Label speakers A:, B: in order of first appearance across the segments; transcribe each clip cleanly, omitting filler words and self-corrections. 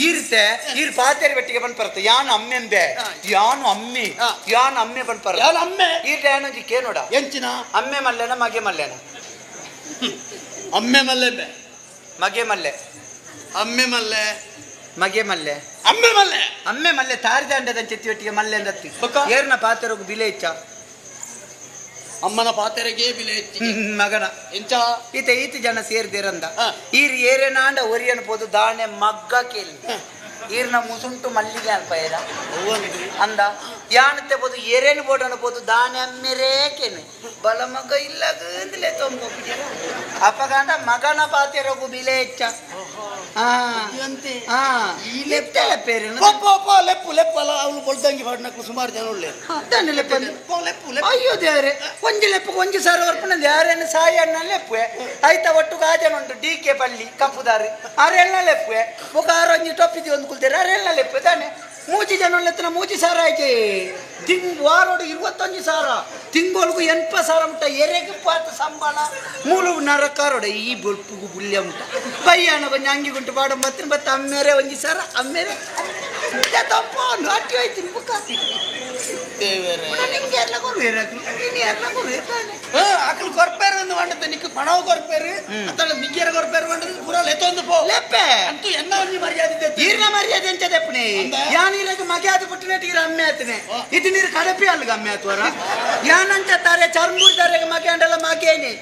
A: ಈರ್ತೆ ಈರ್ ಪಾತೆರಿ ಬೆಟ್ಟಿಗೆ ಬಂದ್ಪರತ್ತೆ ಯಾನು ಅಮ್ಮೆಂಬೆ ಯಾನು ಅಮ್ಮಿ ಯಾನು ಅಮ್ಮೆ ಬಂದ್ಪರ
B: ಯಾನು ಅಮ್ಮೆ
A: ಈರ್ತೆ ಯಾನೊಂಜಿ ಕೇನೋಡ
B: ಎಂಚಿನ
A: ಅಮ್ಮೆ ಮಲ್ಲೆನ ಮಗೆ ಮಲ್ಲೆನ
B: ಅಮ್ಮೆ ಮಲ್ಲೆಂಬೆ
A: ಮಗೆ ಮಲ್ಲೆ
B: ಅಮ್ಮೆ ಮಲ್ಲೆ
A: ಮಗೆ ಮಲ್ಲೆ
B: ಅಮ್ಮೆ ಮಲ್ಲೆ
A: ಅಮ್ಮೆ ಮಲ್ಲೆ ತಾರಿದಾಂಡದ ಚೆತ್ತಿ ಒಟ್ಟಿಗೆ ಮಲ್ಲೆ ಅಂದತ್ತಿ ಏರ್ನ ಪಾತೆರಗು ಬಿಲೆ ಇಚ್ಚ
B: ಅಮ್ಮನ ಪಾತೆರೆಗೆ ಬಿಲೆ ಹೆಚ್ಚಿ
A: ಮಗನ
B: ಎಂಚ
A: ಈತ ಈತ ಜನ ಸೇರ್ದಿರಂದ ಈರ್ ಏರೇನಾಂಡ ಒರಿಯನ್ ಪೋದು ದಾಣೆ ಮಗ್ಗ ಕೇಳಿ ಈರ್ನ ಮುಸುಂಟು ಮಲ್ಲಿಗೆ ಅನ್ಪಯರ ಅಂದ ಯಾನತ್ತೆ ಪೋದು ಏರೇನು ಬೋಡನ ಪೋದು ದಾಣೆ ಅಮ್ಮೆರೇ ಕೇನೆ ಬಲ ಮಗ ಇಲ್ಲ ಅಂದ್ಲೆ ತೊಂಬ ಅಪಗಾಂಡ ಮಗನ ಪಾತೆರಗು ಬಿಲೆ ಹೆಚ್ಚ
B: ಲೆಪ್ಪು ಲೆಪ್ಪು ಅಲ್ಲ ಅವಳು ಬೊಳ್ದಂಗಿ ಪಾಡ್ನಕ್ಲು ಸುಮಾರು ಜನ ಉಳ್ಳೆ
A: ಲೆಪ್ಪು ಅಯ್ಯೋ ದೇವರೇ ಒಂಜಿ ಲೆಪ್ಪು ಒಂಜಿ ಸಾರ ವರ್ಪಣ ಯಾರೇನು ಸಾಯಿ ಅಣ್ಣ ಲೆಪ್ಪುವೆ ಐತ ಒಟ್ಟು ಗಾಜನ ಉಂಟು ಡಿ ಕೆ ಪಳ್ಳಿ ಕಪ್ಪುದಾರಿ ಆರೆಲ್ಲ ಲೆಪ್ಪುವೆ ಬೊಕ ಆರೊಂಜಿ ಟೊಪ್ಪಿದಿ ಒಂದು ಕುಲ್ತೇರೆ ಆರೆಲ್ಲ ಲೆಪ್ಪು ತಾನೆ ಮೂಜಿ ಜನ ಲೆತ್ತನ ಮೂಜಿ ಸಾರ ಆಯ್ಕೆ ತಿಂಗ್ ವಾರೋಡು 21 ಸಾವಿರ ತಿಂಗೊಳಗು 80 ಸಾವಿರ ಮುಟ್ಟ ಎರೆಗೆ ಪಾತ ಸಂಬಳ ಮೂಲು ನರಕಾರೋಡ ಈ ಬೊಲ್ಪುಗು ಬುಲ್ಯ ಮುಟ್ಟ ಬಯ್ಯಾನ ಕೊಂಚ ಅಂಗಿ ಗುಂಟು ಪಾಡ ಬತ್ತಿನ ಬತ್ತ ಅಮ್ಮೇರೆ ಒಂಜಿ ಸಾರ ಅಮ್ಮೇರೆ ತಪ್ಪು ಅಟ್ಟಿ ಹೋಯ್ತೀನಿ ಬುಕ್ಕ
B: ಅಕಲ್ ಕೊರ್ಪೇರು ಒಂದು ವಂಡತೆ ನಿಕ್ಕು ಪಣವ ಕೊರ್ಪೇರು ಅತ್ತಳ ನಿಗ್ಗೆರ ಕೊರ್ಪೇರು ವಂಡದ ಪೂರ ಲೆತ್ತೊಂದು ಪೋ
A: ಲೆಪ್ಪೆ
B: ಅಂತೂ ಎನ್ನ ಒಂಜಿ ಮರ್ಯಾದೆ
A: ಈರ್ನ ಮರ್ಯಾದೆ ಎಂಚ ದೆಪ್ಪನೆ ಯಾನ್ ಈರಗ ಮಗ್ಯಾದ ಪುಟ್ಟಿನೆಟ್ ಈರ ಅಮ್ಮೆ ಆತನೆ ಇದು ನೀರು ಕಡಪಿ ಅಲ್ಗ ಅಮ್ಮೆ ಆತವರ ಯಾನಂಚ ತಾರೆ ಚರ್ಮೂರ್ ತಾರೆ ಮಗ್ಯಾಂಡಲ ಮಗೇನೆ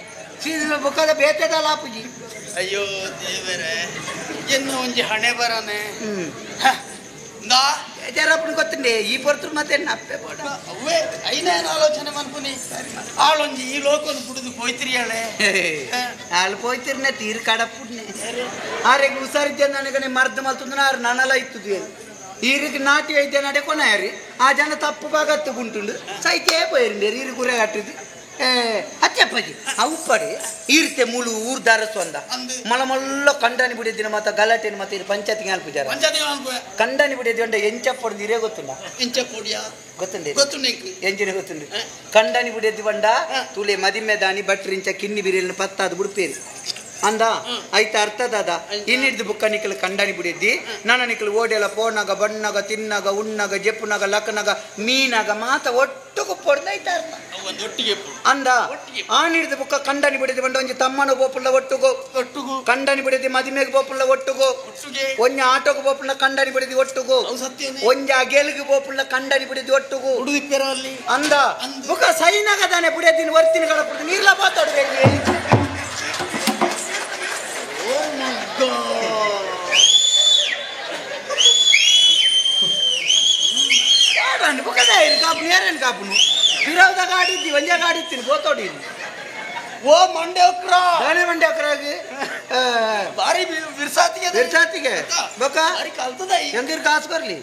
A: ಸೀದ ಬುಕ್ಕದ ಬೇತೆದ ಲಾಪುಜಿ
B: ಅಯ್ಯೋ ದೇವರೇ ಎನ್ನ ಒಂಜಿ ಹಣೆ ಬರನೆ
A: ಜರಪ್ಪನ ಗೊತ್ತುಂಡೆ ಈ ಪೊರ್ತರು ಮತ್ತೆ ನಪ್ಪೆ ಬೋಡ
B: ಅವೇ ಐನೇನು ಆಲೋಚನೆ ಮನ್ಪುನಿ ಆಳೊಂಜಿ ಈ ಲೋಕನು ಬುಡುದು ಪೋಯ್ತಿರಿಯಾಳೆ
A: ಆಳು ಪೋಯ್ತಿರ್ನೆ ತೀರು ಕಡಪುಡ್ನೆ ಆರೆಗ್ ಹುಷಾರಿದ್ದೆ ನನಗನೆ ಮರ್ದು ಮಲ್ತಂದ್ರೆ ಆರು ನನಲ ಇತ್ತದು ಈರಿಗೆ ನಾಟಿ ಐತೆ ನಡೆ ಕೊನಾಯರಿ ಆ ಜನ ತಪ್ಪು ಭಾಗತ್ತು ಗುಂಟುಂಡು ಸೈತೇ ಪೋಯಿರಿಂಡೆ ಈರು ಗುರೆ ಕಟ್ಟಿದ್ದು ಅಚ್ಚಪ್ಪಾಜಿ ಅವುಪ್ಪಡಿ ಈರ್ತೆ ಮೂಲು ಊರ್ ದಾರಸ್ವಂದ ಮಲ ಮಲ್ಲ ಕಂಡನಿ ಬಿಡಿದಿನ ಮಾತ ಗಲಾಟೆನ ಮತ್ತೆ ಇದು ಪಂಚಾಯತ್ಗೆ ಅಲ್ಪುಜಾರ ಕಂಡನಿ ಬಿಡಿದಿ ಅಂಡ ಎಂಚಪ್ಪೊಡು ಇರೇ ಗೊತ್ತುಂಡ
B: ಎಂಚಪ್ಪೊಡಿಯ
A: ಗೊತ್ತುಂಡೆ
B: ಗೊತ್ತುಂಡೆ
A: ಎಂಜಿನ ಗೊತ್ತುಂಡೆ ಕಂಡನಿ ಬಿಡಿದಿ ಬಂಡ ತುಲೆ ಮದಿಮೆ ದಾನಿ ಬಟ್ರಿಂಚ ಕಿನ್ನಿ ಬಿರಿಯಲ್ನ ಪತ್ತಾದು ಬಿಡ್ಪೇರಿ ಅಂದ ಐತ ಅರ್ಥದಾದ ಇನ್ನಿಡ್ದು ಬುಕ್ಕ ನಿಕ್ಕಲು ಕಂಡನಿ ಬಿಡಿದ್ದಿ ನನ್ನ ನಿಕ್ಕಲು ಓಡೆಲ್ಲ ಪೋನಾಗ ಬಣ್ಣಾಗ ತಿನ್ನಾಗ ಉಣ್ಣಾಗ ಜೆಪ್ಪುನಾಗ ಲಕ್ಕನಾಗ ಮೀನಾಗ ಮಾತ ಒಟ್ಟುಗು ಪೊಡ್ದ ಐತ ಅರ್ಥ ಅಂದ ಆನಿಡ್ದು ಬುಕ್ಕ ಕಂಡನಿ ಬಿಡಿದಿ ಬಂಡ ಒಂಜಿ ತಮ್ಮನ ಬೋಪುಳ್ಳ ಒಟ್ಟುಗು
B: ಒಟ್ಟುಗು
A: ಕಂಡನಿ ಬಿಡಿದಿ ಮದಿಮೆಗೆ ಬೋಪುಳ್ಳ ಒಟ್ಟುಗು ಒಂಜಿ ಆಟೋಗೆ ಬೋಪುಳ್ಳ ಕಂಡನಿ ಬಿಡಿದಿ ಒಟ್ಟುಗು ಒಂಜಿ ಅಗೇಲ್ಗೆ ಬೋಪುಳ್ಳ ಕಂಡನಿ ಬಿಡಿದಿ ಒಟ್ಟುಗು ಅಂದ ಬುಕ್ಕ ಸೈನಾಗ ತಾನೆ ಬಿಡಿದಿನ ವರ್ತಿನ ಕಡಪುಡ್ದು ನೀರ್ಲ ಬಾತಾಡು ಕಾಪುನು ಪಿರಾವ್ದ ಗಾಡಿ ಇದ್ದಿ ಒಂಜ ಗಾಡಿ ಇತ್ತೀನಿ ಗೋತೋಡಿ
B: ಓ ಮಂಡೆ ಒಕ್ರ
A: ದಾನೆ ಮಂಡೆ ಒಕ್ರಾಗಿ
B: ಬಾರಿ ಬಿರ್ಸಾತಿಗೆ
A: ಬಿರ್ಸಾತಿಗೆ ಬೊಕ್ಕ
B: ಬಾರಿ ಕಲ್ತದ
A: ಎಂದಿರ್ ಕಾಸು ಬರ್ಲಿ.